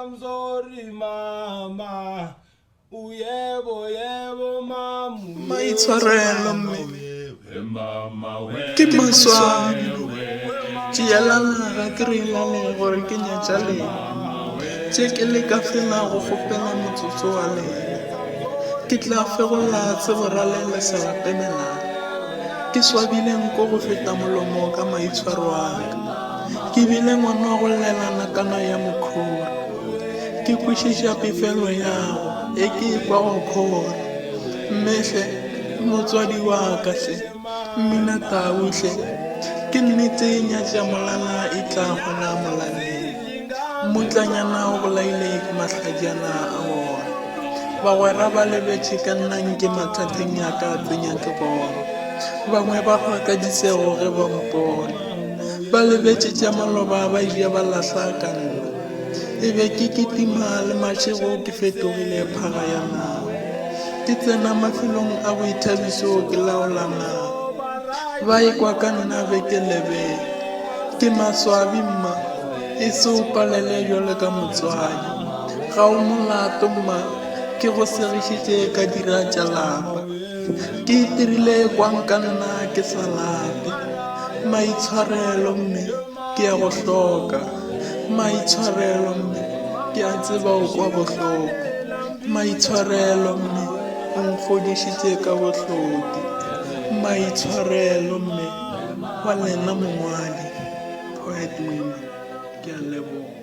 I'm sorry mama. Uyebo yebo mama. Maitshwarelo mme. Ke maswabi. Tšeela naga ke re lale gore ke nyatša lena. Tše ke leka fela go kgopela motsotso wa lena. Ke tla fegolla tsebo-rale le sa bapemelana. Ke swabile nko go feta molomo ka maitshwaro a ka. Ke bile ngwana wa go llela nakana ya mokhora. Ke kwešiša pefelo yago e ke ekwa go khora. Mme hle, motswadi wa ka hle, mmina tau hle. Ke nnete nyatša molala e tla gola molaleng. Mmutlanyana o bolaile ke mahlajana a wona. Bagwera ba lebetše ka nna nke mathateng a ka tsenya ke bona. Bangwe ba hwa ka disego ge ba mpona. Ba lebetše tša maloba ba ile ba lahla ka nna. E be ke kitima le mašego ke fetogile phaga ya naga. Ke tsena mafelong a boithabišo ke laola naga. Ba ekwa ka nna beke le beke. Ke maswabi mma, e se o palele bjalo ka motswadi. Ga o molato mma, ke go segišitše ka dira tša lapa. Ke itirile kwang ka nna ke sa lape. Maitshwarelo mme, ke a go hloka. Maitshwarelo mme, ke a tseba o kwa bohloko. Maitshwarelo mme, o nkgodišitše ka bohloki. Maitshwarelo mme, wa lena mongwadi, Poet Moima, ke a leboga.